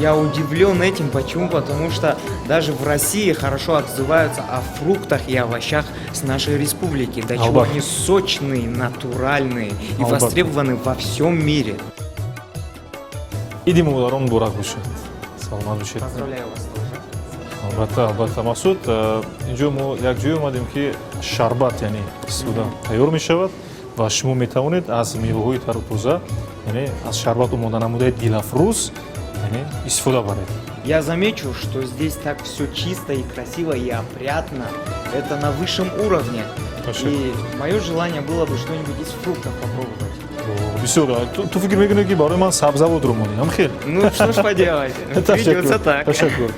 Я удивлен этим. Почему? Потому что даже в России хорошо отзываются о фруктах и овощах с нашей республики. До чего Албатта. они сочные, натуральные и Албатта. востребованы во всем мире. Иди модарон муборак бошад, саломат бошед. Поздравляю вас тоже. Албатта, албатта, Мақсуд, инҷо мо як ҷое омадем, ки шарбат, яъне истифода тайёр мешавад ва шумо метавонед аз меваҳои тару тоза, яъне аз шарбат омода намудаи Дилафрӯз, яъне истифода баред. Я замечу, что здесь так все чисто и красиво и опрятно. Это на высшем уровне. Ташаккур. И мое желание было бы что-нибудь из фруктов попробовать. О, бисёр ту фикр мекунӣ, ки барои ман сабзавотро монӣ ҳам хел. Ну, что ж поделать, придется так. Ташаккур.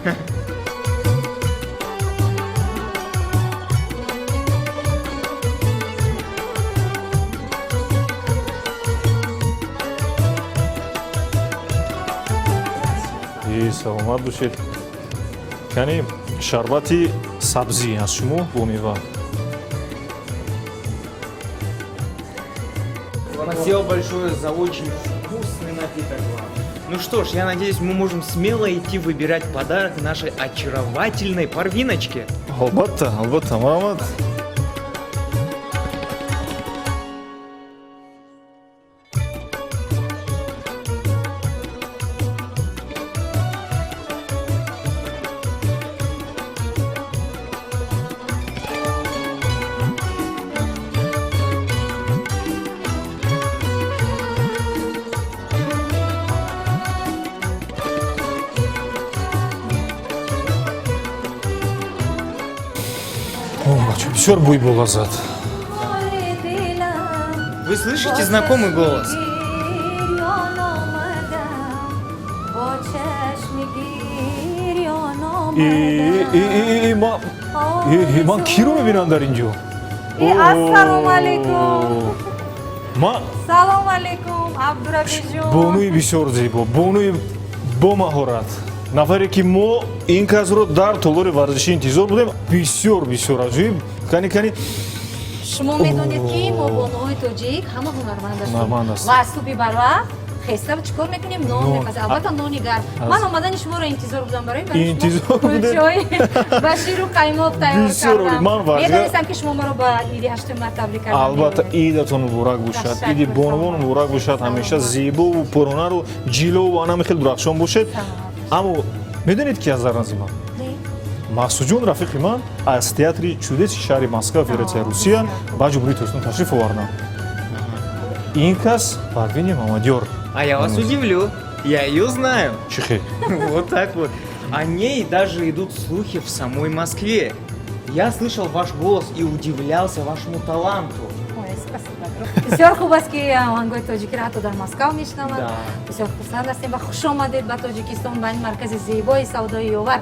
И саломат бошед. Яъне шарбати сабзӣ аз шумо бо мева. Спасибо большое за очень вкусный напиток вам. Ну что ж, я надеюсь, мы можем смело идти выбирать подарок нашей очаровательной Парвиночке. Албатта, албатта, марҳамат. О, бача, бисёр бӯи болаззат. Вы слышите знакомый голос? И, ман киро мебинам дар ин ҷо? Ассалому алайкум. Ман Салом алейкум, Абдурабиҷон. Бонуи бисёр зебо, бонуи бомаҳорат, нафаре, ки мо ин касро дар толори варзишӣ интизор будем. Бисёр, бисёр аҷоиб. Кани, кани. Шумо медонед, ки мо бонуҳои тоҷик ҳама ҳунарманд ҳастем. Ҳунарманд ҳастем. Ва аз субҳи барвақт хеста чӣ кор мекунем? Нон Нон. мепазем, албатта, нони гарм. Ман омадани шуморо интизор будам, барои Интизор будед? Чой ба ширу қаймоқ тайёр Бисёр олӣ. кардам. Ман Медонистам, ки шумо маро ба иди ҳаштуми март табрик кардан Албатта, меоед. идатон муборак бошад. Ташаккур, Иди бонувон саломат. муборак бошад. Ҳамеша Саломат. зебову пурҳунару ҷилову анами хел дурахшон бошед. Саломат. Аммо медонед, ки аз дар назди ман Не? Мақсудҷон, рафиқи ман, аз театри чудеси шаҳри Москва, Федератсияи Русия, ба Ҷумҳурии Тоҷикистон ташриф оварданд. Ин кас Парвини Мамадёр. А я вас удивлю. Я ее знаю. Чӣ хел? Вот так вот. О ней даже идут слухи в самой Москве. Я слышал ваш голос и удивлялся вашему таланту. Ой, спасибо. Бисёр хуб аст, ки оҳангои тоҷикиро ҳатто дар Москав мешунаванд. Бисёр хурсанд ҳастем ва хуш омадед ба Тоҷикистон, ба ин маркази зебои савдои Ёвар.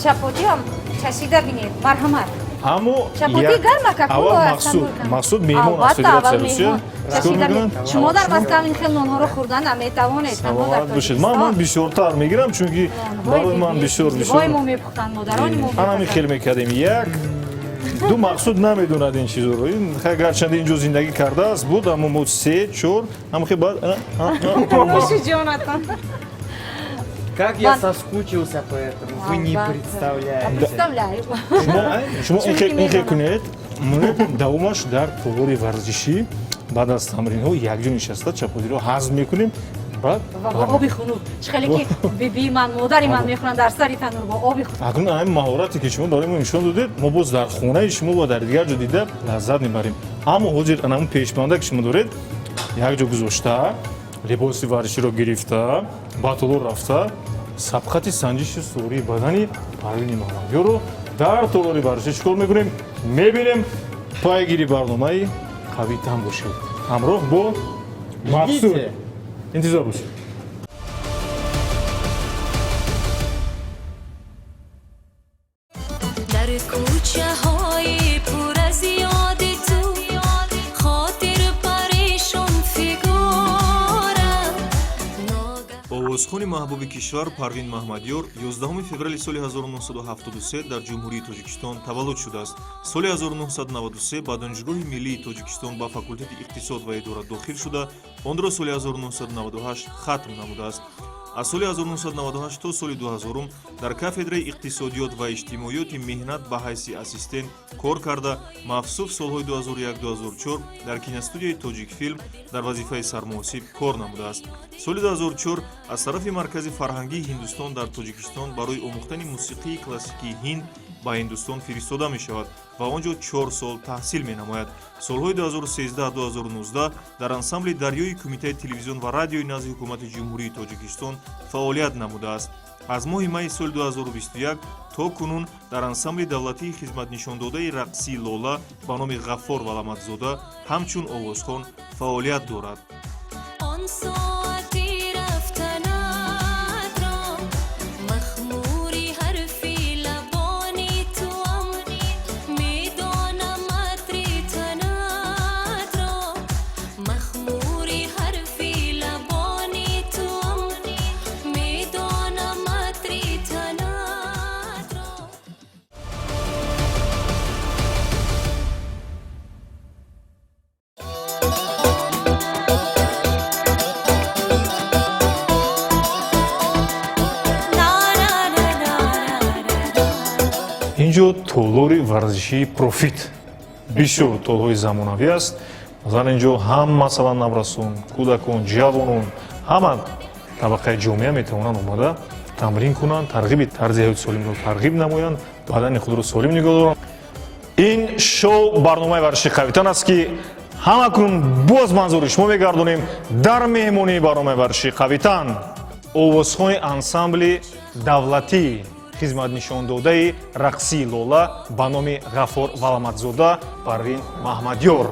Чапотиам чашида бинед, марҳамат. Аммо Чапоти гарма как аввал Мақсуд, Мақсуд меҳмон аз Албатта, аввал Федератсияи Русия. меҳмон. Чикор Чашида мекунанд? бинед. Шумо дар Москав ин хел нонҳоро хӯрда наметавонед, танҳо дар Саломат бошед. Ман Тоҷикистон. бисёртар мегирам, чунки барои ман бисёр, бисёр Зебои мо мепухтанд, модарони мо анами мепухтанд. хел мекардем, як ду. Мақсуд намедонад ин чизоро. Ин гарчанде инҷо зиндагӣ кардааст буд, аммо мо се, чор ҳам хел баъд Нӯши ҷонатон. Как я Ман- соскучился по этому, вы не Албатта. представляете. Представляю. Шумо Чунки ин хел медонам. кунед, давомаш дар толори варзишӣ баъд аз тамринҳо якҷо нишаста чапотиро ҳазм мекунем, баъд Ва бо оби хунук, чӣ хеле ки бибии ман, модари ман мехӯранд дар сари танур бо оби хунук. Акнун ҳамин маҳорате, ки шумо барои мо нишон додед, мо боз дар хонаи шумо ва дар дигар ҷо дида лаззат мебарем. Аммо ҳозир анамун пешбанда, ки шумо доред, як ҷо гузошта, либоси варзиширо гирифта, ба толор рафта, сабқати санҷиши суғрии бадани Парвини Маҳмадёрро дар толори варзишӣ чӣ кор мекунем, мебинем. Пайгири барномаи қавитан бошед ҳамроҳ бо Мақсуд. Идите. Интизор бошед. Дар кӯчаҳои пур аз ёди ту хотир парешон фигурам. Овозхони маҳбуби кишвар Парвин Маҳмадёр 11 феврали соли 1973 дар Ҷумҳурии Тоҷикистон таваллуд шудааст. Соли 1993 ба Донишгоҳи миллии Тоҷикистон ба факултети иқтисод ва идора дохил шуда, онро соли 1998 хатм намудааст. Аз соли 1998 то соли 2000 дар кафедраи иқтисодиёт ва иҷтимоиёти меҳнат ба ҳайси ассистент кор карда, мавсуф солҳои 2001-2004 дар киностудияи Тоҷикфилм дар вазифаи сармуҳосиб кор намудааст. Соли 2004 аз тарафи Маркази фарҳангии Ҳиндустон дар Тоҷикистон барои омӯхтани мусиқии классикии ҳинд ба Ҳиндустон фиристода мешавад ва он ҷо 4 сол таҳсил менамояд. Солҳои 2013-2019 дар ансамбли дарёи Кумитаи телевизион ва радиои назди Ҳукумати Ҷумҳурии Тоҷикистон фаъолият намудааст. Аз моҳи майи соли 2021 то кунун дар ансамбли давлатии хизматнишондодаи рақсии Лола ба номи Ғаффор Валаматзода ҳамчун овозхон фаъолият дорад. Он соати рафтанатро махмури ҳарфи лабони туам, медонам атри танатро, махмури ҳарфи лабони туам, медонам атри танатро. Ин ҷо толори варзишии Профит бисёр толҳои замонавӣ аст. Масалан, ин ҷо ҳам, масалан, наврасон, кӯдакон, ҷавонон, ҳама табақаи ҷомеа метавонанд омада тамрин кунанд, тарғиби тарзи ҳаёти солимро тарғиб намоянд, бадани худро солим нигоҳ доранд. Ин шоу барномаи варзиши қавитан аст, ки ҳамакунун боз манзури шумо мегардонем. Дар меҳмонии барномаи варзиши қавитан овозхони ансамбли давлатии хизматнишондодаи рақсии Лола ба номи Ғаффор Валаматзода Парвин Маҳмадёр.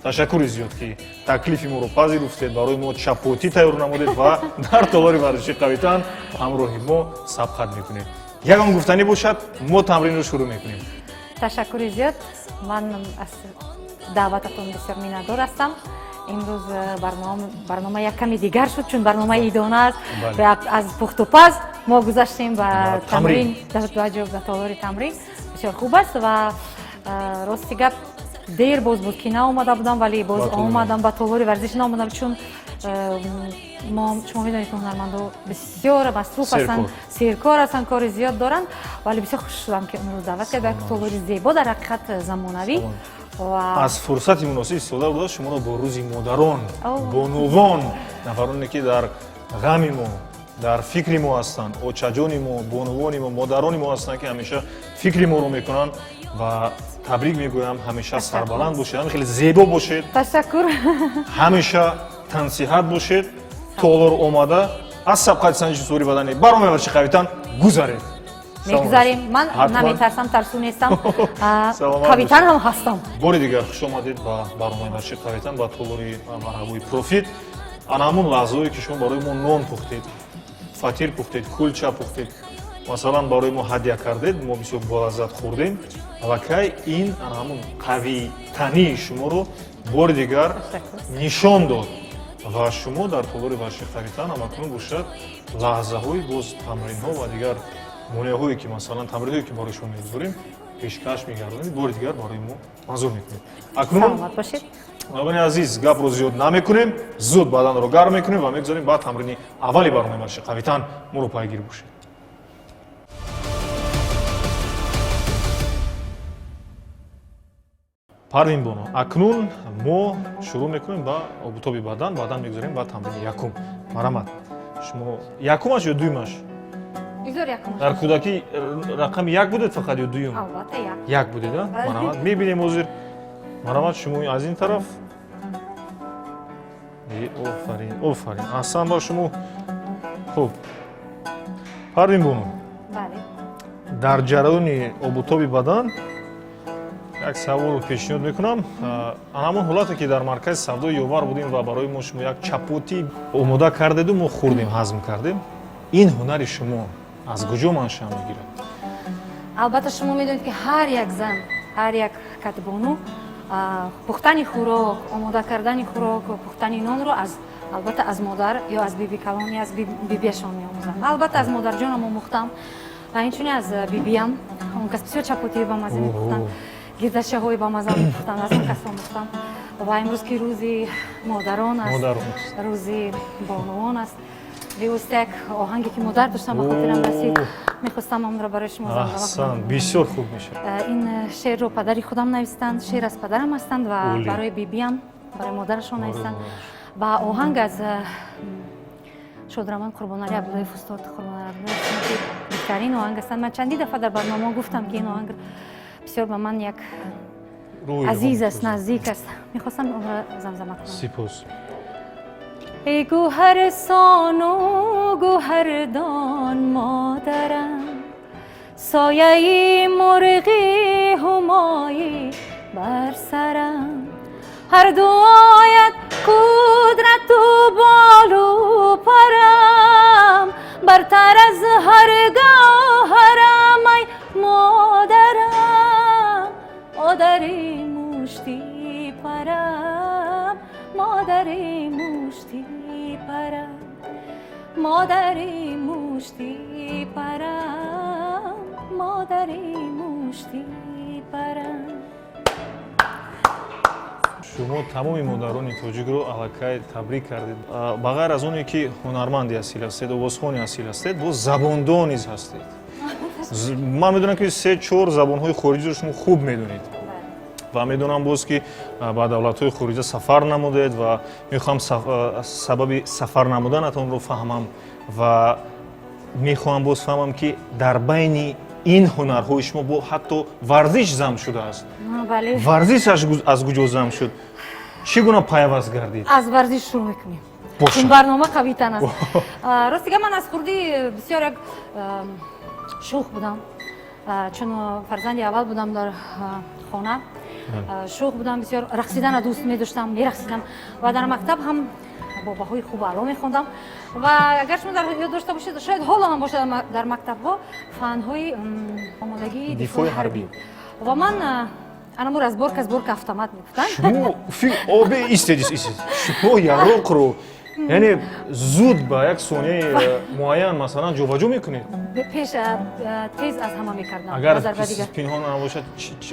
Ташаккури зиёд, ки таклифи моро пазируфтед, барои мо чапотӣ тайёр намудед ва дар толори варзиши қавитан ҳамроҳи мо сабқат мекунед. Ягон гуфтанӣ бошад, мо тамринро шурӯъ мекунем. Ташаккури зиёд, ман аз даъвататон бисёр миннатдор ҳастам. Имрӯз барнома як ками дигар шуд, чун барномаи идона аст. Аз пухтупаз мо гузаштем ба тамрин. Тамрин, ба толори тамрин. Бисёр хуб аст ва рости гап, дер боз буд, ки наомада будам, вале боз Ба толори. омадам, ба толори варзиш наомадам, чун мо, шумо медонед, ки ҳунармандо бисёр масруф ҳастанд, серкор ҳастанд, кори зиёд доранд, вале бисёр хуш шудам, ки имрӯз даъват кард ба як толори зебо, дар ҳақиқат замонавӣ ва Аз фурсати муносиб истифода бурда, шуморо бо Рӯзи модарон, О. бонувон, нафароне ки дар ғами мо, дар фикри мо ҳастанд, очаҷони мо, бонувони мо, модарони мо ҳастанд, ки ҳамеша фикри моро мекунанд, ва табрик мегӯям. Ҳамеша сарбаланд бошед, ҳаме хеле зебо бошед. Ташаккур. Ҳамеша тансиҳат бошед. Толор омада, аз сабқати санҷиши сури бадани барномаи варзиши қавитан гузаред. Мегузарем, ман Ҳатман. наметарсам, тарсу нестам. Саломат Қавитан бошед. ҳам ҳастам. Бори дигар хуш омадед ба барномаи варзиши қавитан, ба толори марҳабои Профит. Ана ҳамун лаҳзаое, ки шумо барои мо нон пухтед, фатир пухтед, кулча пухтед, масалан, барои мо ҳадя кардед, мо бисёр болаззат хӯрдем. Аллакай ин ана ҳамун қавитании шуморо бори дигар Ташаккур. нишон дод ва шумо дар толори варзиши қавитан ҳамакунун бошад лаҳзаҳои боз тамринҳо ва дигар монеаҳое, ки, масалан, тамринҳое, ки барои шумо мегузорем, пешкаш мегардонед, бори дигар барои мо манзур мекунед. Акнун, Саломат бошед. Меҳмони азиз, гапро зиёд намекунем, зуд баданро гарм мекунем ва мегузорем ба тамрини аввали барномаи варзиши қавитан. Моро пайгир бошед. Парвин боно, акнун мо шурӯъ мекунем ба обутоби бадан, баъдан мегузорем ба тамрини якум. Марҳамат, шумо якумаш ё дуюмаш? Бигзор якум. Дар кӯдакӣ рақами як будед фақат ё дуюм? Албатта, як. Як будед, а? Бале. Марҳамат, мебинем ҳозир. Марҳамат, шумо аз ин тараф. Офарин, офарин, аҳсан ба шумо. Хуб, Парвин бону, Бале. дар ҷараёни обутоби бадан як саволро пешниҳод мекунам. Ана ҳамон ҳолате, ки дар маркази савдои Ёвар будем ва барои мо шумо як чапотӣ омода кардеду мо хӯрдем, ҳазм кардем, ин ҳунари шумо аз куҷо маншаъ мегирад? Албатта, шумо медонед, ки ҳар як зан, ҳар як катбону пухтани хӯрок, омода кардани хӯрок ва пухтани нонро аз, албатта, аз модар ё аз биби калон ё аз бибиашон меомӯзанд. Албатта, аз модарҷонам омӯхтам ва инчунин аз бибиям. Он кас бисёр чапотии бамаза мепухтанд, гирдачаҳои бамаза мепухтанд, аз он кас омӯхтам. Ва имрӯз, ки рӯзи модарон аст, Модарон аст. рӯзи бонувон аст. Бевосита як оҳанге ки модар доштам, ба хотирам расид, мехостам онро барои шумо замзама Аҳсан, кунам. Бисёр хуб мешавад. Ин шеърро падари худам навистанд, шеър аз падарам ҳастанд ва Олӣ. барои бибиям, барои модарашон навистанд ва оҳанг аз шодравон Қурбоналӣ Абдуллоев, устод Қурбоналӣ Абдуллоев, ки беҳтарин оҳанг ҳастанд. Ман чандин дафъа дар барномаҳо гуфтам, ки ин оҳанг бисёр ба ман як Рӯи азиз илҳом аст, наздик аст. Мехостам онро замзама кунам. Сипос. Эй гӯҳарсону гӯҳардон модарам, сояи мурғи ҳумоӣ бар сарам, ҳар дуоят қудрату болу парам, бартар аз ҳар гавҳарам, ай модарам, модари мушти парам, модари мушти парам, модари мушти парам, модари мушти парам. Шумо тамоми модарони тоҷикро аллакай табрик кардед. Ба ғайр аз оне ки ҳунарманди асил ҳастед, овозхони асил ҳастед, боз забондон низ ҳастед. Ман медонам, ки се чор забонҳои хориҷиро шумо хуб медонед ва медонам боз, ки ба давлатҳои хориҷа сафар намудед ва мехоҳам сабаби сафар намуданатонро фаҳмам ва мехоҳам боз фаҳмам, ки дар байни ин ҳунарҳои шумо бо ҳатто варзиш зам шудааст. Бале. Варзиш аз куҷо зам шуд, чӣ гуна пайваст гардид? Аз варзиш шурӯъ мекунем, Бошад. чун барнома қавитан аст. Рости гап, ман аз хурдӣ бисёр як шӯх будам, чун фарзанди аввал будам дар хона. Шӯх будам, бисёр рақсидана дӯст медоштам, мерақсидам ва дар мактаб ҳам бо баҳои хуб, аъло мехондам. Ва агар шумо дар ёд дошта бошед, шояд ҳоло ҳам бошад, дар мактабҳо фанҳои омодагии дифои ҳарбӣ. Ва ман анамо разборка, сборка автомат мегуфтанд. Шумо обе истед, истед, шумо яроқро, яъне, зуд ба як сонияи муайян, масалан, ҷобаҷо мекунед? Пеш тез аз ҳама мекардам. Агар назар ба дигар. пинҳон набошад,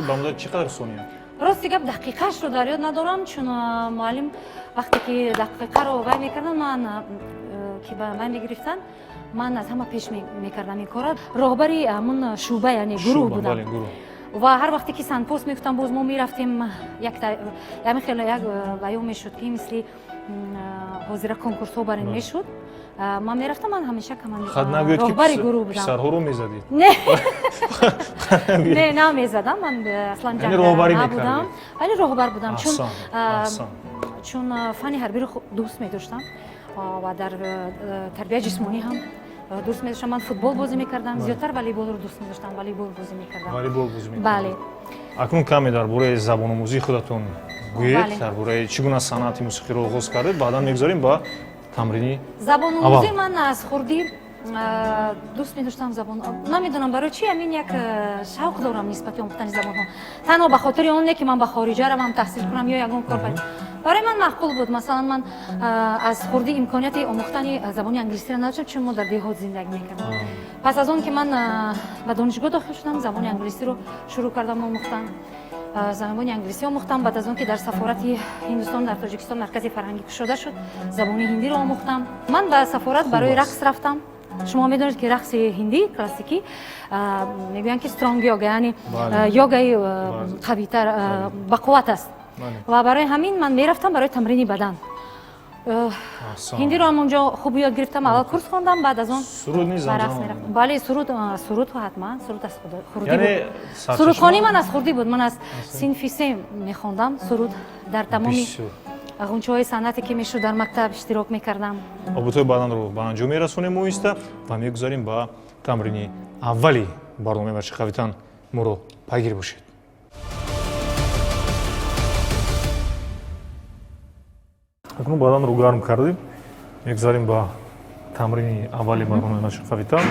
ба муддати чӣ қадар сония? Рости гап, дақиқашро дар ёд надорам, чун муаллим вақте ки дақиқаро вай мекардам, ман ки ба вай мегирифтанд, ман аз ҳама пеш мекардам ин корро. Роҳбари ҳамун шӯъба, яъне гурӯҳ Шӯъба, будам. Бале, гурӯҳ. Ва ҳар вақте ки санпост мегуфтам, боз мо мерафтем, ями хеле як баён мешуд, ки мисли ҳозира конкурсҳо бар ин мешуд. Ман мерафтам, ман ҳамеша Хат нагӯед, ки роҳбари гурӯҳ будам. писарҳоро мезадед. Не, не, намезадам, ман аслан Яъне роҳбарӣ набудам, мекардед? Вале роҳбар будам, чун Аҳсан, аҳсан. чун фани ҳарбиро дӯст медоштам ва дар тарбияи ҷисмонӣ ҳам дӯст медоштам. Ман футбол бозӣ мекардам, зиёдтар волейболро дӯст медоштам, волейбол бозӣ мекардам. Волейбол бозӣ мекардед? Бале. Акнун каме дар бораи забономӯзии худатон гӯед, Бале. дар бораи чӣ гуна санъати мусиқиро оғоз кардед, баъдан мегузарем ба тамрини Забономӯзӣ. аввал. Ман аз хурдӣ дӯст медоштам забон. Намедонам барои чи, ҳамин як шавқ дорам нисбати омӯхтани забонҳо. Танҳо ба хотири он не, ки ман ба хориҷа равам, таҳсил кунам ё ягон кор. Барои ман маъқул буд. Масалан, ман аз хурдӣ имконияти омӯхтани забони англисиро надоштам, чун мо дар деҳот зиндагӣ мекардем. Пас аз он ки ман ба донишгоҳ дохил шудам, забони англисиро шурӯъ кардам омӯхтан. Забони англисӣ омӯхтам. Баъд аз он ки дар сафорати Ҳиндустон дар Тоҷикистон маркази фарҳангӣ кушода шуд, забони ҳиндиро омӯхтам. Ман ба сафорат барои рақс рафтам. Шумо медонед, ки рақси ҳиндӣ классикӣ мегӯянд, ки strong йога, яъне йогаи қавитар, бақувват аст. Ва барои ҳамин ман мерафтам барои тамрини бадан. Ҳиндиро ҳам онҷо хуб ёд гирифтам. Аввал курс хондам, баъд аз он Суруд низ ба рақс замзама мерафтам. Бале, суруд, суруд ҳатман, суруд аз хурдӣ Яъне буд. сарчашма- Сурудхонӣ ман аз хурдӣ буд. Ман аз синфи се мехондам суруд, дар тамоми Бисёр. ғунчаҳои санъате ки мешуд дар мактаб иштирок мекардам. Обутҳои баданро ба анҷом мерасонем оҳиста ва мегузарем ба тамрини аввали барномаи варзиши қавитан. Моро пайгир бошед. Акнун баданро гарм кардем, мегузарем ба тамрини аввали барномаи варзиши қавитан.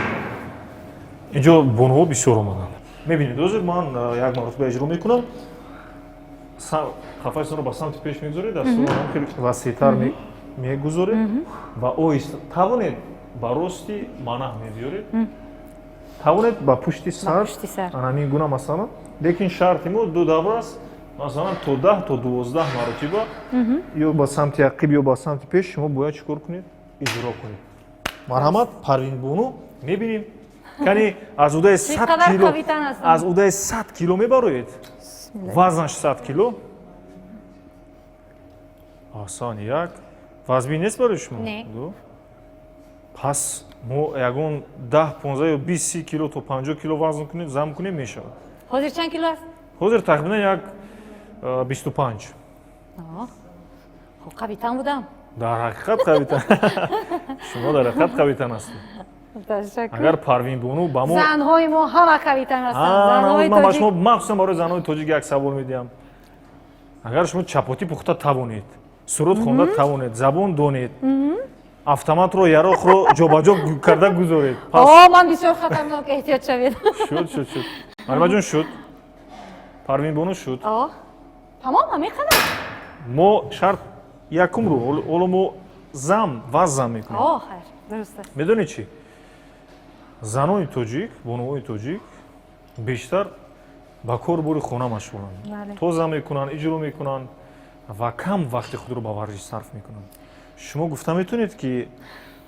Инҷо бонуҳо бисёр омаданд, мебинед. Ҳозир ман як маротиба иҷро мекунам. Қафасатонро ба самти пеш мегузоред, дастонро хеле васеътар мегузоред ва оҳиста тавонед ба рости манаҳ мебиёред, тавонед ба пушти сар. Пушти сар. Ана ҳамин гуна, масалан. Лекин шарти мо ду давра аст, масалан, то 10, то 12 маротиба ё ба самти ақиб, ё ба самти пеш шумо бояд чӣ кор кунед? Иҷро кунед. Марҳамат, Парвинбону, мебинем. Кани, аз удаи 100 қадар кило қавитан ҳастам. Аз удаи 100 кило мебароед? Вазнаш 100 кило. Осон, як. Вазбин нест барои шумо? Не. Ду. Пас мо ягон 10, 15 ё 20, 30 кило то 50 кило вазн кунем, зам кунем, мешавад. Ҳозир чанд кило аст? Ҳозир тахминан як 25. Хуб, қавитан будам. Дар ҳақиқат қавитан. Шумо дар ҳақиқат қавитан ҳастед. Ташаккур. Агар Парвинбону ба мо Занҳои мо ҳама қавитан ҳастанд. Занҳои ман ба тоҷик. шумо, махсусан барои занҳои тоҷик, як савол медиҳам. Агар шумо чапотӣ пухта тавонед, суруд хонда тавонед, забон донед, автоматро, яроқро ҷобаҷо карда гузоред, пас О, ман бисёр хатарнок, эҳтиёт шавед. Шуд, шуд, шуд, Малимаҷон, шуд, Парвинбону, шуд. О, тамом, ҳамин қадар. Мо шарт якумро ҳоло мо зам вазн зам мекунем. О, хайр, дуруст аст. Медонед чӣ? Занони тоҷик, бонувони тоҷик бештар ба кору бори хона машғуланд, тоза мекунанд, иҷро мекунанд ва кам вақти худро ба варзиш сарф мекунанд. Шумо гуфта метавонед, ки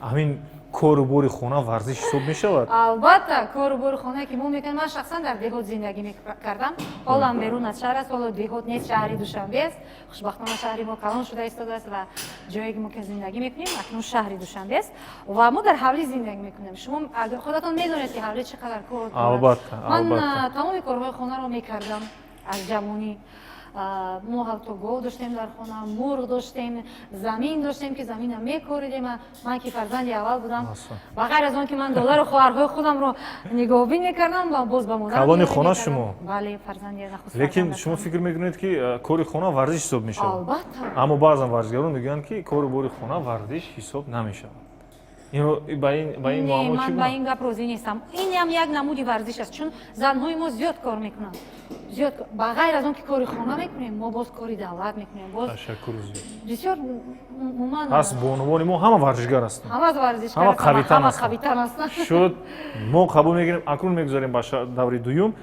ҳамин кору бори хона варзиш ҳисоб мешавад? Албатта, кору бори хонае ки мо мекунем. Ман шахсан дар деҳот зиндагӣ мекардам, ҳолам берун аз шаҳр аст, ҳоло деҳот нест, шаҳри Душанбе аст. Хушбахтона, шаҳри мо калон шуда истодааст ва ҷое ки мо ки зиндагӣ мекунем, акнун шаҳри Душанбе аст ва мо дар ҳавлӣ зиндагӣ мекунем. Шумо агар худатон медонед, ки ҳавлӣ чӣ қадар кор дорад. Ман тамоми корҳои хонаро мекардам аз ҷавонӣ. Мо ҳатто гов доштем дар хона, мурғ доштем, замин доштем, ки замина мекоридем. Ман ки фарзанди аввал будам, ба ғайр аз он ки ман додару хоҳарҳои худамро нигоҳбин мекардам, ва боз ба модарам Калони ёрӣ хона мекардам. шумо? Бале, фарзанди нахуст. Лекин фарзанд шумо ҳастам. фикр мекунед, ки кори хона варзиш ҳисоб мешавад? Албатта. Аммо баъзан варзишгарон мегӯянд, ки кору бори хона варзиш ҳисоб намешавад. Инро ба ин Не, муаммо чӣ ман ба гуна? ин гап розӣ нестам. Ин ҳам як намуди варзиш аст, чун занҳои мо зиёд кор мекунанд, зиёд. Ба ғайр аз он ки кори хона мекунем, мо боз кори давлат мекунем, боз Ташаккур зиёд. бисёр умуман. Пас бонувони мо ҳама варзишгар ҳастанд. Ҳама варзишгар Ҳама ҳастанд, қавитан ҳама ҳастанд. қавитан ҳастанд. Шуд, мо қабул мегирем. Акнун мегузарем ба даври дуюм.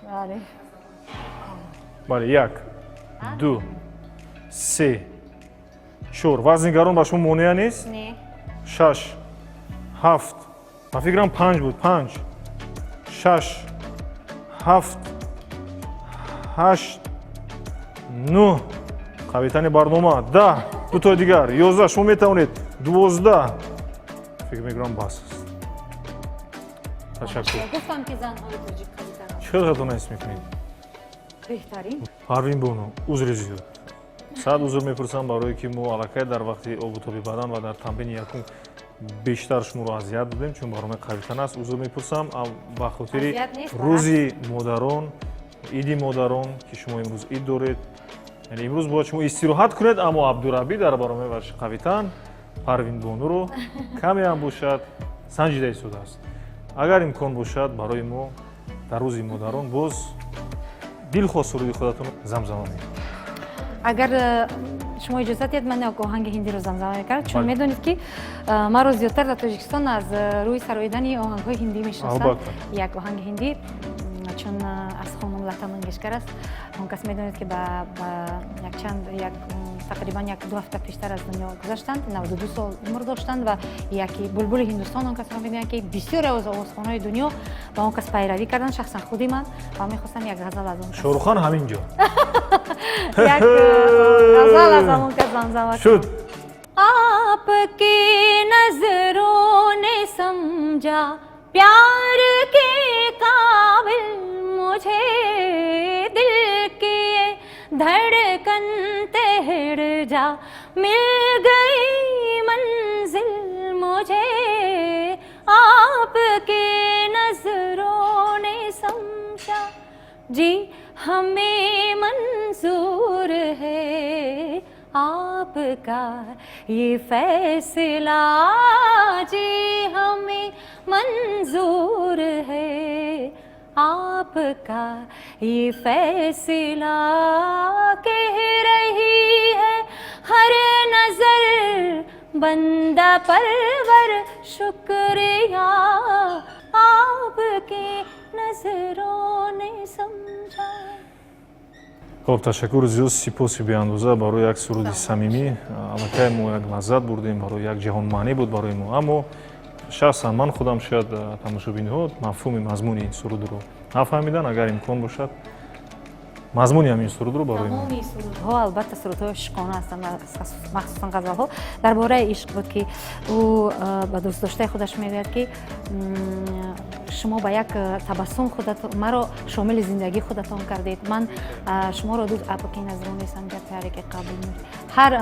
Бале. Бале, як, ду, се, чор. Вазни гарон ба шумо монеа нест? Не. Шаш, ҳафт, ба фикрам, панҷ буд, панҷ, шаш, ҳафт, ҳашт, нӯҳ. Қавитани барнома. 10, дутои дигар, 11. Шумо метавонед. 12. Фикр мекунам, бас аст. Ташаккур. Гуфтам, ки занҳои тоҷик қавитан Чӣ хел хатона ҳис мекунед? Беҳтарин. Парвин бону, узри зиёд, сад узр мепурсам, барое ки мо аллакай дар вақти обутоби бадан ва дар тамрини якум бештар шуморо азият додем, чун барномаи қавитан аст. Узр мепурсам ба хотири Азият нест, рӯзи модарон, иди модарон, ки шумо имрӯз ид доред, яъне имрӯз бояд шумо истироҳат кунед, аммо Абдураббӣ дар барномаи варзиши қавитан Парвинбонуро каме ҳам бошад санҷида истодааст. Агар имкон бошад, барои мо дар рӯзи модарон боз дилхоҳ суруди худатон замзама мекунед. Агар шумо иҷозат диҳед, ман як оҳанги ҳиндиро замзама мекардам, чун Бале. медонед, ки маро зиёдтар дар Тоҷикистон аз рӯи сароидани оҳангҳои ҳиндӣ мешиносанд. Албатта. Як оҳанги ҳиндӣ, чун аз хонум Лата Мангешкар аст. Он кас, медонед, ки ба якчанд як тақрибан як ду ҳафта пештар аз дунё гузаштанд, 92 сол умр доштанд ва яки булбули Ҳиндустон он касро мегӯянд, ки бисёре аз овозхонаҳои дунё ба он кас пайравӣ карданд, шахсан худи ман, ва мехостам як ғазал аз он кас Шоҳрухан ҳамин ҷо. як ғазал аз он кас замзама. Шуд. आपकी नजरों ने समझा प्यार के काबिल मुझे, दिल की ये धड़कन ठहर जा, मिल गई मंजिल मुझे। आपकी नजरों ने समझा, जी हमें मंजूर है आपका ये फैसला, जी हमें मंजूर है आपका ये फैसला। कह रही है हर नजर बंदा परवर शुक्रिया, आपके नजरों ने समझा। Хоб, ташаккури зиёд, сипоси беандоза барои як суруди самимӣ. Аллакай мо як лаззат бурдем, барои як ҷаҳонмаънӣ буд барои мо. Аммо шахсан ман худам, шояд тамошобинҳо мафҳуми мазмуни ин сурудро нафаҳмидан. Агар имкон бошад, мазмуни ҳамин сурудро барои мо. Тамоми сурудҳо, албатта, сурудҳои ошиқона ҳастанд, махсусан ғазалҳо. Дар бораи ишқ буд, ки ӯ ба дӯстдоштаи худаш мегӯяд, ки шумо ба як табассум худат маро шомили зиндагии худатон кардед, ман шуморо дӯст апаки назронесам ки қабул. Ҳар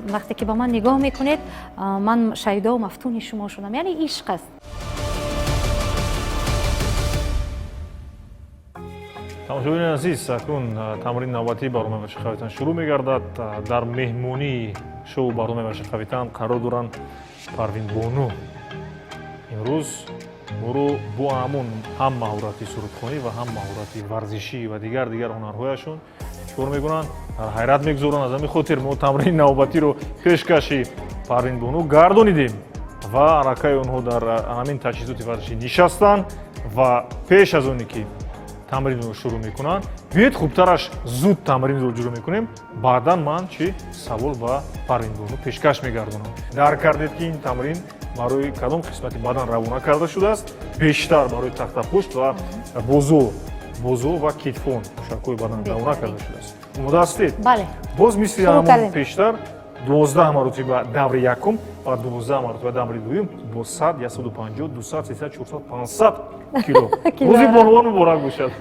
вақте ки ба ман нигоҳ мекунед, ман шайдову мафтуни шумо шудам. Яъне ишқ аст. Тамошобинони азиз, акнун тамрини навбатии барномаи варзиши қавитан шурӯъ мегардад. Дар меҳмонии шоу барномаи варзиши қавитан қарор доранд Парвинбону. Имрӯз моро бо ҳамон ҳам маҳорати сурудхонӣ ва ҳам маҳорати варзишӣ ва дигар дигар ҳунарҳояшон чикор мекунанд, дар ҳайрат мегузоранд. Аз ҳамин хотир мо тамрини навбатиро пешкаши Парвинбону гардонидем ва аллакай онҳо дар ҳамин таҷҳизоти варзишӣ нишастанд. Ва пеш аз оне ки тамринро шурӯъ мекунанд, биёед, хубтараш зуд тамринро ҷурӯъ мекунем, баъдан ман чӣ савол ба Парвинбону пешкаш мегардонам. Дарк кардед, ки ин тамрин барои кадом қисмати бадан равона карда шудааст? Бештар барои тахтапушт ва бозу ва китфон, мушакҳои бадан равона карда шудааст. Омода ҳастед? Бале. Боз мисли ҳамон пештар 12 маротиба даври якум ва 12 маротиба даври дуюм бо 100, 150, 200, 300, 400, 500 кило. Рӯзи бонувон муборак бошад.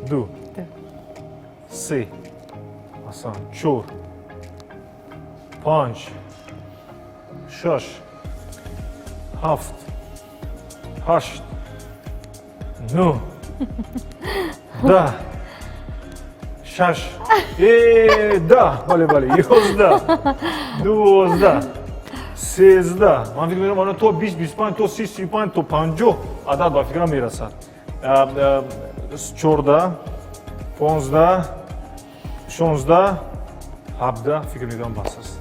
Ду, се, асан, чор, панҷ, шаш, ҳафт, ҳашт, нӯҳ, 10, шаш, 10, бале, бале, 11, 12, 13. Ман фикр мекунам, то 20, 25, то 30, 35, то 50 адад ба фикрам мерасад. 14, 15, 16, 17. Фикр мекунам, бас аст.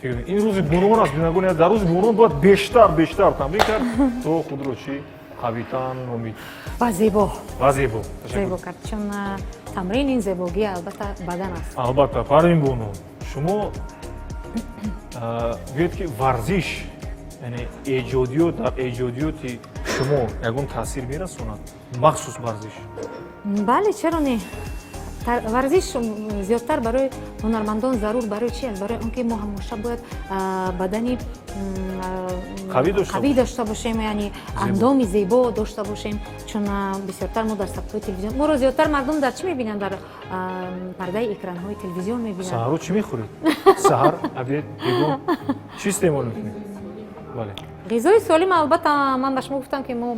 Ин рӯзи бонувон аст, бинандагони, дар рӯзи бонувон бояд бештар, бештар тамрин кард, то худро чӣ қавитан номид. Ва зебо. Ва зебо. Зебо кард, чун тамрин ин зебогӣ, албатта, бадан аст. Албатта. Парвин бону, шумо гӯед, ки варзиш, яъне эҷодиёт, дар эҷодиёти шумо ягон таъсир мерасонад, махсус варзиш? Бале, чаро не? Варзиш зиёдтар барои ҳунармандон зарур. Барои чи аст? Барои он ки мо ҳамеша бояд бадани қавӣ дошта бошем, яъне андоми зебо дошта бошем, чун бисёртар мо дар сабтҳои телевизион, моро зиёдтар мардум дар чӣ мебинанд? Дар пардаи экранҳои телевизион мебинанд. Саҳаро чӣ мехӯред? Саҳар, обед, бегоҳ чӣ истеъмол мекунед? Бале. Ғизои солим, албатта. Ман ба шумо гуфтам, ки мо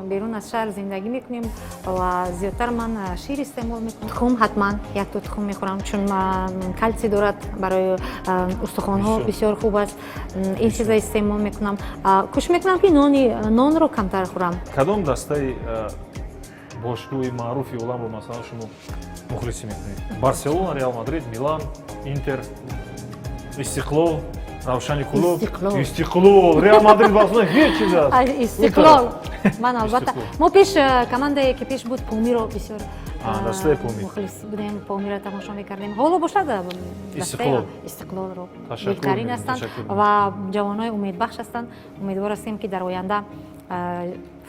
берун аз шаҳр зиндагӣ мекунем ва зиёдтар ман шир истеъмол мекунам. Тухм, ҳатман якто тухм мехӯрам, чун калсий дорад, барои устухонҳо бисёр хуб аст. Ин чиза истеъмол мекунам. Кӯшиш мекунам, ки нонро камтар хӯрам. Кадом дастаи бошгоҳи маъруфи оламро, масалан, шумо мухлисӣ мекунед? Барселона, Реал Мадрид, Милан, Интер, Истиқлол, Равшани Кулоб? Истиқлол. Реал Мадрид, Барселона ҳеҷ чиз аст. Истиқлол. Ман, албатта, мо пеш командае ки пеш буд, Помиро бисёр дастаи Помир мухлис будем, Помиро тамошо мекардем. Ҳоло бошад, Истиқлолро беҳтарин ҳастанд ва ҷавонҳои умедбахш ҳастанд. Умедвор ҳастем, ки дар оянда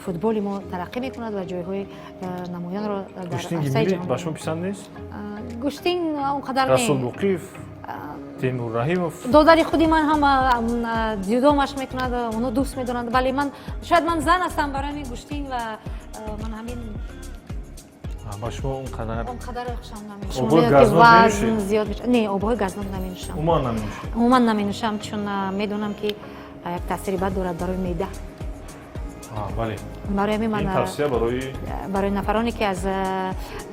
футболи мо тараққӣ мекунад ва ҷойҳои намоёнро дар арсаи ҷаҳон. Ба шумо писанд нест? Гӯштин он қадар. Расул Буқиев, Темур Раҳимов. Додари худи ман ҳам дзюдо машқ мекунад, оно дӯст медоранд, вале ман, шояд ман зан ҳастам, барои ҳамин гӯштин ва ман ҳамин Ба шумо он қадар он қадар хушам. Обҳои газнок? Вазн зиёд не, обҳои газнок наменӯшам. Умуман наменӯшед? Умуман наменӯшам, чун медонам, ки як таъсири бад дорад барои меъда. Бале. Барои ҳамин ман тавсия барои барои нафароне, ки аз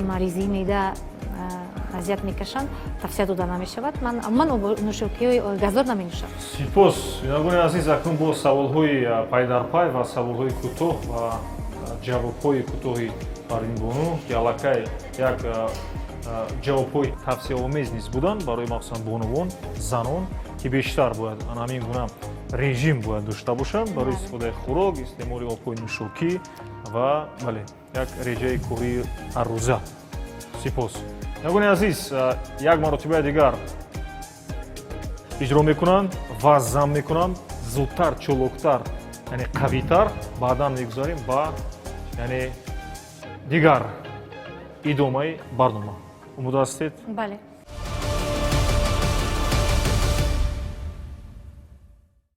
маризии меъда азият мекашанд, тавсия дода намешавад. Ман нӯшокиҳои газдор наменӯшам. Сипос, бинандагони азиз. Акнун бо саволҳои пайдарпай ва саволҳои кӯтоҳ ва ҷавобҳои кӯтоҳи Парвинбону, ки аллакай як ҷавобҳои тавсияомез низ буданд барои махсусан бонувон, занон, ки бештар бояд ана ҳамин гуна режим бояд дошта бошанд барои истифодаи хӯрок, истеъмоли обҳои нӯшокӣ ва, бале, як реҷаи кории ҳаррӯза. Сипос. Ягони азиз, як маротибаи дигар иҷро мекунанд ва зам мекунам зудтар, чолоктар, яъне қавитар. Баъдан мегузарем ба, яъне, дигар идомаи барнома. Омода ҳастед? Бале.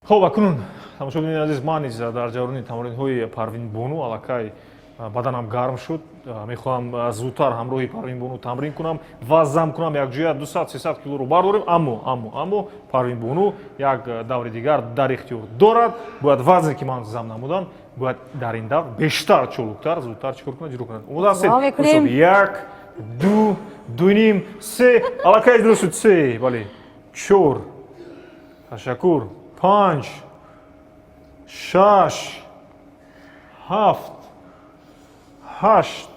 Хуб, акнун, тамошобинони азиз, ман низ дар ҷараёни тамринҳои Парвинбону аллакай баданам гарм шуд. Мехоҳам зудтар ҳамроҳи Парвинбону тамрин кунам ва зам кунам, якҷоя 200-300 килоро бардорем. Аммо Парвинбону як даври дигар дар ихтиёр дорад. Бояд вазне, ки ман зам намудам, бояд дар ин давр бештар, чолуктар, зудтар чӣ кор кунад, иҷро кунад. Омода ҳастед? Як, ду, дуним, се, аллакай иҷро шуд. Се, бале, чор, ташаккур, панҷ, шаш, ҳафт, ҳашт,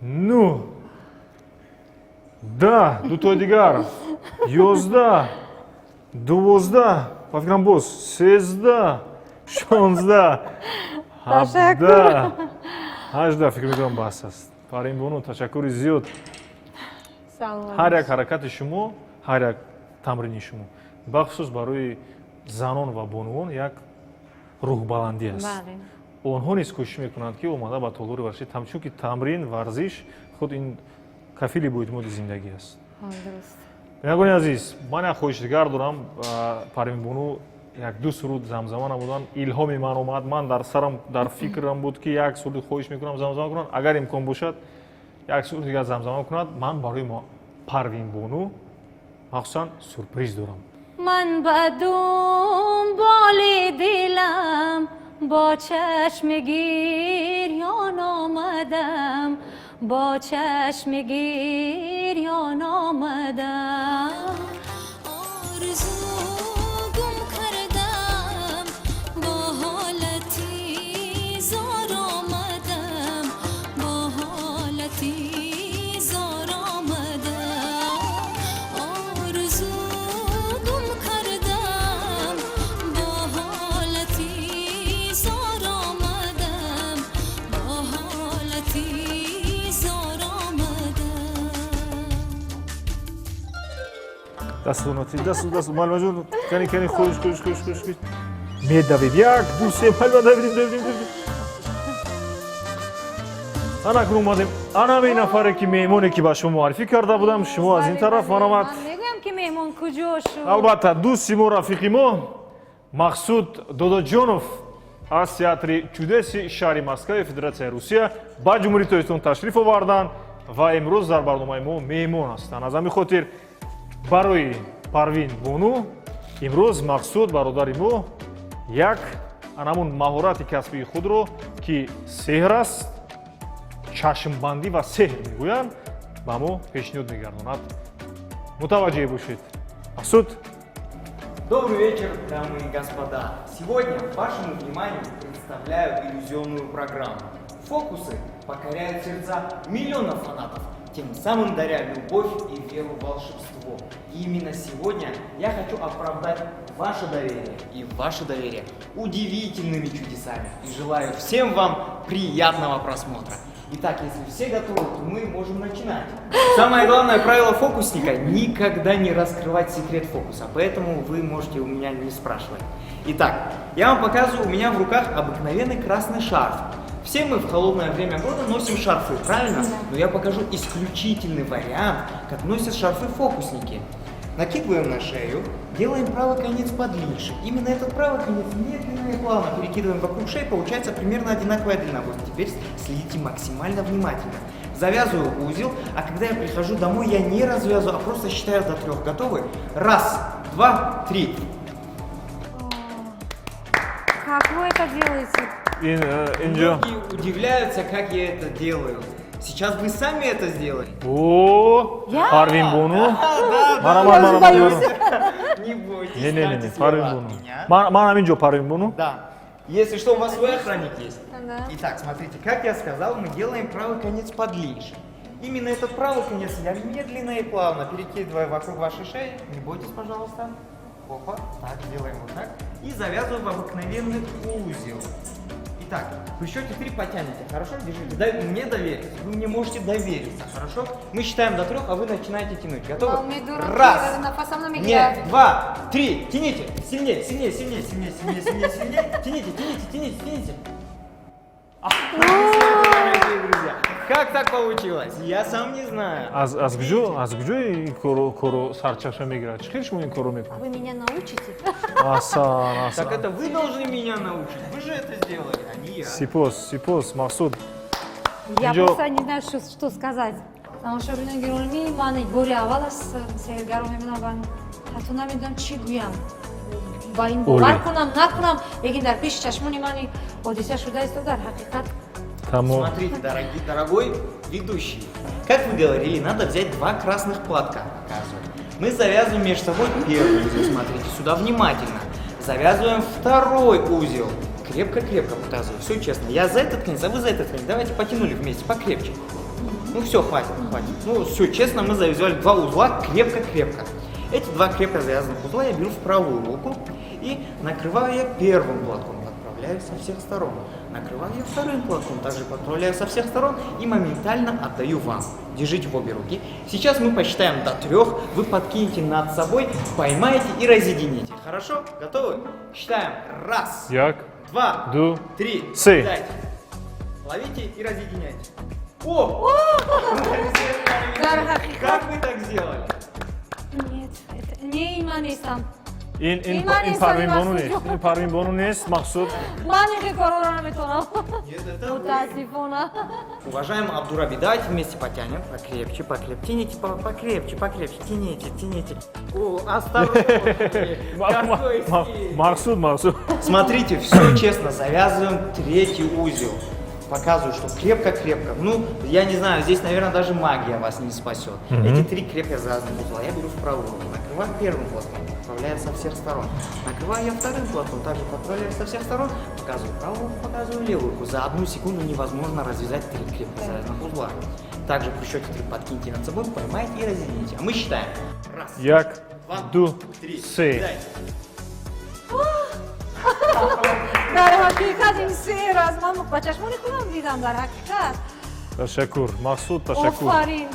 нӯҳ, 10, дутои дигар, 11, 12, ба фикрам, боз 13, 16, 17, 18. Фикр мекунам, бас аст. Парвинбону, ташаккури зиёд. Ҳар як ҳаракати шумо, ҳар як тамрини шумо, бахусус барои занон ва бонувон як рӯҳбаландӣ аст. Онҳо низ кӯшиш мекунанд, ки омада ба толори варзишӣ, чунки тамрин, варзиш худ ин кафили боэътимоди зиндагӣ аст. Бинандагони азиз, ман як хоҳиши дигар дорам. Парвинбону як ду суруд замзама намуданд, илҳоми ман омад. Ман дар сарам, дар фикрам буд, ки як суруди хоҳиш мекунам замзама кунанд. Агар имкон бошад, як суруд дигар замзама кунад. Ман барои Парвинбону махсусан сюрприз дорам. Ман ба дунболи дилам бо чашми гирён омадам, бо чашми гирён омадам. Орзу гум кардам, бо ҳолати зор омадам, бо ҳолати зор омадам. Орзу гум кардам, бо ҳолати зор омадам, бо ҳолати зор омадам. Дасту дасту дасту, муаллимаҷон, кани, кани, хуш, хуш, хуш, хуш, хуш, медавем. Як, ду, се, муаллима, давидем, давидем, давидем. Ана акнун омадем. Ана ҳамин нафаре, ки меҳмоне, ки ба шумо муаррифӣ карда будам, шумо аз ин тараф маромад. Ман мегӯям, ки меҳмон куҷо шуд. Албатта, дӯсти мо, рафиқи мо Мақсуд Додоҷонов аз Театри чудеси шаҳри Москваи Федератсияи Русия ба Ҷумҳурии Тоҷикистон ташриф оварданд ва имрӯз дар барномаи мо меҳмон ҳастанд. Аз ҳамин хотир барои Парвин бону имрӯз Мақсуд бародари мо як анамун маҳорати касбии худро, ки сеҳр аст, чашмбандӣ ва сеҳр мегӯянд, ба мо пешниҳод мегардонад. Мутаваҷҷеҳ бошед, Мақсуд. Добрый вечер, дамы и господа. Сегодня вашему вниманию представляю иллюзионную программу. Фокусы покоряют сердца миллионов фанатов, тем самым даря любовь и веру в волшебство. И именно сегодня я хочу оправдать ваше доверие и ваше доверие удивительными чудесами. И желаю всем вам приятного просмотра. Итак, если все готовы, то мы можем начинать. Самое главное правило фокусника – никогда не раскрывать секрет фокуса, поэтому вы можете у меня не спрашивать. Итак, я вам показываю, у меня в руках обыкновенный красный шарф. Все мы в холодное время года носим шарфы, правильно? Но я покажу исключительный вариант, как носят шарфы фокусники. Накидываем на шею, делаем правый конец подлиннее. Именно этот правый конец медленно и плавно перекидываем вокруг шеи, получается примерно одинаковая длина. Вот теперь следите максимально внимательно. Завязываю узел, а когда я прихожу домой, я не развязываю, а просто считаю до трех. Готовы? Раз, два, три. Как вы это делаете? Инҷо Многие удивляются, как я это делаю. Сейчас вы сами это сделаете. О, Я? Парвин бону, Да, марама, Я уже марама. боюсь. Не бойтесь, Не, не, не, не, станьте слева Парвин от бону. меня. Ман ҳамин ҷо, Парвин бону. Да. Если что, у вас свой охранник есть. Да. Итак, смотрите, как я сказал, мы делаем правый конец подлиннее. Именно этот правый конец я медленно и плавно перекидываю вокруг вашей шеи. Не бойтесь, пожалуйста. Опа, так, делаем вот так. И завязываю в обыкновенный узел. Итак, при счете три потянете, хорошо? Держите. Дай мне довериться. Вы мне можете довериться, хорошо? Мы считаем до трех, а вы начинаете тянуть. Готовы? Умедворам, ки Раз. нафасам намегирад. Нет, два, три. Тяните. Сильнее, сильнее, сильнее, сильнее, сильнее, сильнее, сильнее. Тяните, тяните, тяните, тяните. Дорогие друзья, как так получилось? Я сам не знаю. Аз куҷо ин корро сарчашма мегирад? Чӣ хел шумо ин корро мекунед? Вы меня научите? Аҳсан. Так Аҳсан. это вы должны меня научить. Вы же это сделали, а не я. Сипос, сипос, Мақсуд. Я просто не знаю, что сказать. Тамошобинони гиромӣ, ман бори аввал аст сеҳргаро мебинам ва ҳатто намедонам чӣ гӯям, ба ин бовар кунам, накунам, лекин дар пеши чашмони ман ин ҳодиса шуда исто, дар ҳақиқат. Тамом. Смотрите, дорогие, дорогой ведущий, как вы говорили, надо взять два красных платка. Показываю. Мы завязываем между собой первый узел, смотрите сюда внимательно. Завязываем второй узел. Крепко-крепко показываю, все честно. Я за этот конец, а вы за этот конец. Давайте потянули вместе, покрепче. Ну все, хватит, хватит. Ну все, честно, мы завязали два узла крепко-крепко. Эти два крепко завязанных узла я беру в правую руку и накрываю я первым платком, подправляю со всех сторон. Накрываю я вторым платком, также подправляю со всех сторон и моментально отдаю вам. Держите в обе руки. Сейчас мы посчитаем до трех, вы подкинете над собой, поймаете и разъедините. Хорошо? Готовы? Считаем. Раз, Як, два, ду, три. се. Кидайте. Ловите и разъединяйте. О! Дар ҳақиқат. Как вы так сделали? Нет, это не, ин ман нестам. Ин Ин ман ин нестам, Парвинбону Мақсуд. нест, ин Парвинбону нест, Мақсуд. Ман ин корро наметавонам. Нет, это вы. Мутаассифона. Уважаемый Абдураби, давайте вместе потянем. Покрепче, покрепче. Тяните, покрепче, покрепче. Тяните, тяните. О, осторожнее. Какой стиль. Мақсуд, Мақсуд. Смотрите, все честно, завязываем третий узел. Показываю, что крепко-крепко. Ну, я не знаю, здесь, наверное, даже магия вас не спасет. Эти три крепко завязанных узла я беру в правую руку, накрываю первым платком, подправляю со всех сторон. Накрываю я вторым платком, также подправляю со всех сторон, показываю правую руку, показываю левую руку. За одну секунду невозможно развязать три крепко завязанных узла. Также при счете три подкиньте над собой, поймайте и разъедините. А мы считаем. Раз, Як, два, ду, три. се. Кидайте. Дар ҳақиқат ин сеҳр аст, ман ба чашмони худам дидам, дар ҳақиқат. Ташаккур, Мақсуд, ташаккур. Офарин,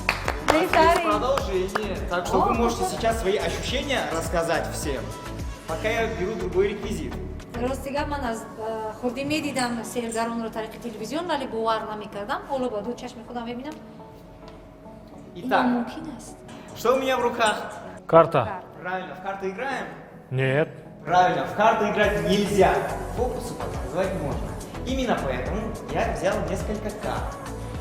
беҳтарин. Продолжение. Так что вы можете сейчас свои ощущения рассказать всем, пока я беру другой реквизит. Рости гап, ман аз хурдӣ медидам сеҳргаронро тариқи телевизион, вале бовар намекардам. Ҳоло ба ду чашми худам мебинам, ин Итак, мумкин аст. Что у меня в руках? Карта. Правильно, в карты играем? Нет. Правильно, в карты играть нельзя. Фокусы показывать можно. Именно поэтому я взял несколько карт.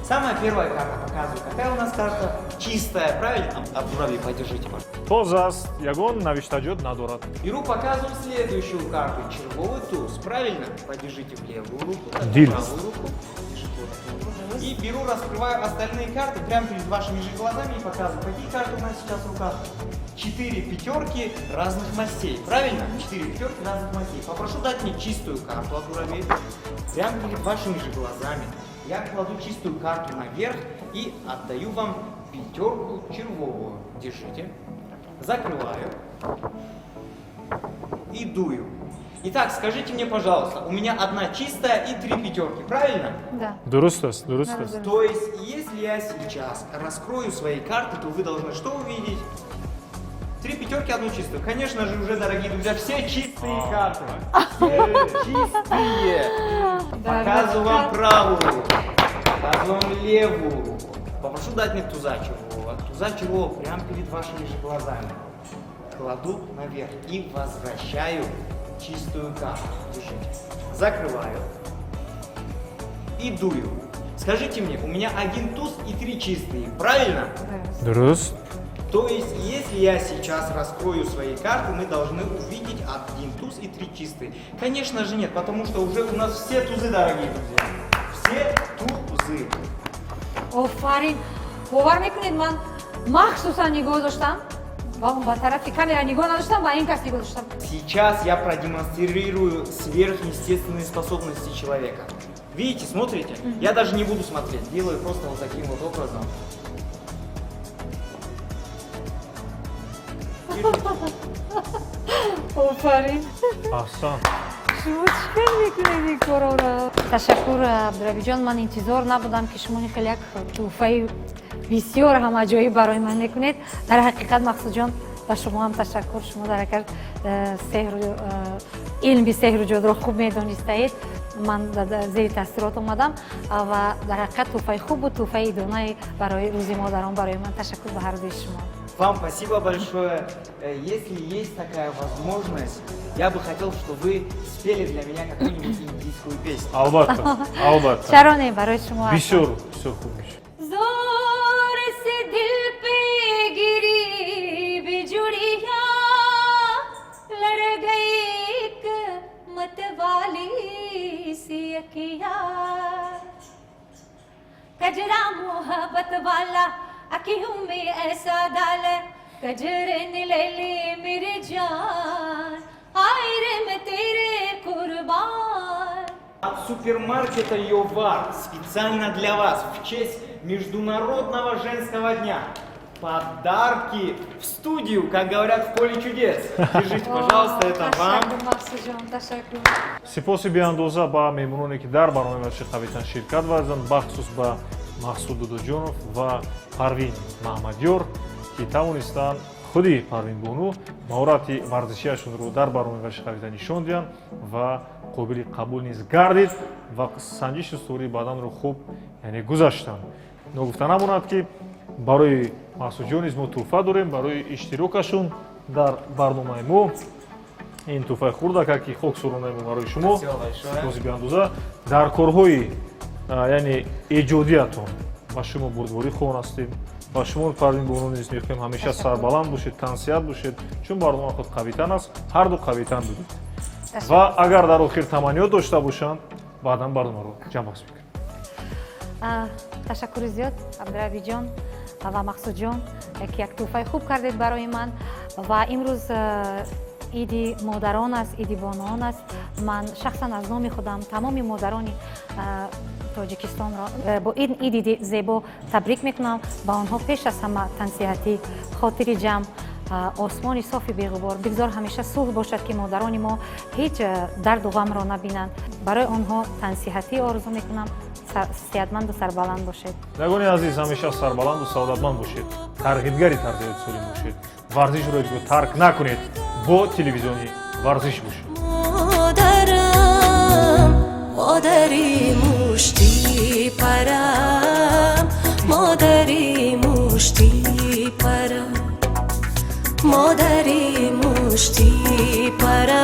Самая первая карта, показываю, какая у нас карта. Чистая, правильно? Абдураби, подержите, пожалуйста. Тоза аст, ягон навиштаҷот надорад. Беру, показываю следующую карту. Червовый туз. Правильно? Подержите в левую руку, так, в Дил. правую руку. Держите вот так вот. И беру, раскрываю остальные карты прямо перед вашими же глазами и показываю, какие карты у нас сейчас в руках. Четыре пятерки разных мастей. Правильно? Четыре пятерки разных мастей. Попрошу дать мне чистую карту, Абдураби. Прямо перед вашими же глазами. Я кладу чистую карту наверх и отдаю вам пятерку червовую. Держите. Закрываю и дую. Итак, скажите мне, пожалуйста, у меня одна чистая и три пятерки, правильно? Да. Дуруст аст, дуруст аст. То есть, если я сейчас раскрою свои карты, то вы должны что увидеть? Три пятерки, одну чистую. Конечно же, уже, дорогие друзья, все чистые карты. Все чистые. Показываю вам правую руку. Показываю вам левую руку. Попрошу дать мне туза червового. Туза червового прямо перед вашими же глазами. Кладу наверх и возвращаю чистую карту. Держите. Закрываю. И дую. Скажите мне, у меня один туз и три чистые, правильно? Дуруст. То есть, если я сейчас раскрою свои карты, мы должны увидеть один туз и три чистые. Конечно же нет, потому что уже у нас все тузы, дорогие друзья. Все тузы. Офарин, бовар мекунед, ман махсусан нигоҳ доштам ва ба тарафи камера нигоҳ надоштам, ба ин кас нигоҳ доштам. Сейчас я продемонстрирую сверхъестественные способности человека. Видите, смотрите? Я даже не буду смотреть, делаю просто вот таким вот образом. Держите. Офарин. Аҳсан. Шумо чӣ кор мекунед ин корора? Ташаккур, Абдурабиҷон. Ман интизор набудам, ки шумо хеле як тӯҳфаи бисёр ҳамаҷоиб барои ман мекунед. Дар ҳақиқат, Мақсудҷон, ба шумо ҳам ташаккур. Шумо дар ҳақиқат сеҳру илми сеҳру ҷодуро хуб медонистаед. Ман зери таъсирот омадам ва дар ҳақиқат тӯҳфаи хуб буд, тӯҳфаи идонаи барои Рӯзи модарон барои ман. Ташаккур ба ҳар дуи шумо. Вам спасибо большое. Если есть такая возможность, я бы хотел, чтобы вы спели для меня какую-нибудь индийскую песню. Албатта, албатта. Чаро не, барои шумо. Бисёр бисёр хуб мешавад. जोर से दिल पे गिरी बिजुड़िया, लड़ गई एक मतवाली सी अखिया। कजरा मोहब्बत वाला अखियों में ऐसा डाल, कजरे ने ले ली मेरी जान, आए रे मैं तेरे कुर्बान। От супермаркета Йовар специально для вас в честь Международного женского дня. Подарки в студию, как говорят в «Поле чудес». Держите, пожалуйста, это вам. Ташаккур, Мақсудҷон, ташаккур. Сипоси беандоза ба меҳмононе, ки дар барномаи варзиши қавитан ширкат варзиданд, бахусус ба Мақсуд Дудоҷонов ва Парвин Маҳмадёр, ки тавонистанд худи Парвинбону маҳорати варзишиашонро дар барномаи варзиши қавитан нишон диҳанд ва қобили қабул низ гардид ва санҷиши устувории баданро хуб, яъне, гузаштанд. Ногуфта намонад, ки барои Мақсудҷон низ мо тӯҳфа дорем барои иштирокашон дар барномаи мо. Ин тӯҳфаи хурдака, ки хоксоронаи мо барои шумо. Спасибо большое. Сипоси беандоза. Дар корҳои яъне эҷодиятон ба шумо бурдборӣ хоҳон ҳастем. Ба шумо, Парвинбону, низ мехоҳем ҳамеша сарбаланд бошед, тансиҳат бошед, чун барнома худ қавитан аст, ҳарду қавитан будед. Ва агар дар охир таманниёт дошта бошанд, баъдан барномаро ҷамъбаст мекунем. Ташаккури зиёд, Абдурабиҷон ва Мақсудҷон, ки як тӯҳфаи хуб кардед барои ман. Ва имрӯз иди модарон аст, иди бонуон аст. Ман шахсан аз номи худам тамоми модарони Тоҷикистонро бо ин иди зебо табрик мекунам. Ба онҳо пеш аз ҳама тансиҳатӣ, хотири ҷамъ, осмони софи беғубор. Бигзор ҳамеша сулҳ бошад, ки модарони мо ҳеҷ дарду ғамро набинанд. Барои онҳо тансиҳатӣ орзу мекунам. Сеҳатманду сарбаланд бошед. Бинандагони азиз, ҳамеша сарбаланду саодатманд бошед, тарғибгари тарзи ҳаёти солим бошед, варзишро ҳеҷ гоҳ тарк накунед, бо телевизиони варзиш бошед. Модарам, модари мушти парам, модари мушти парам, модари мушти парам.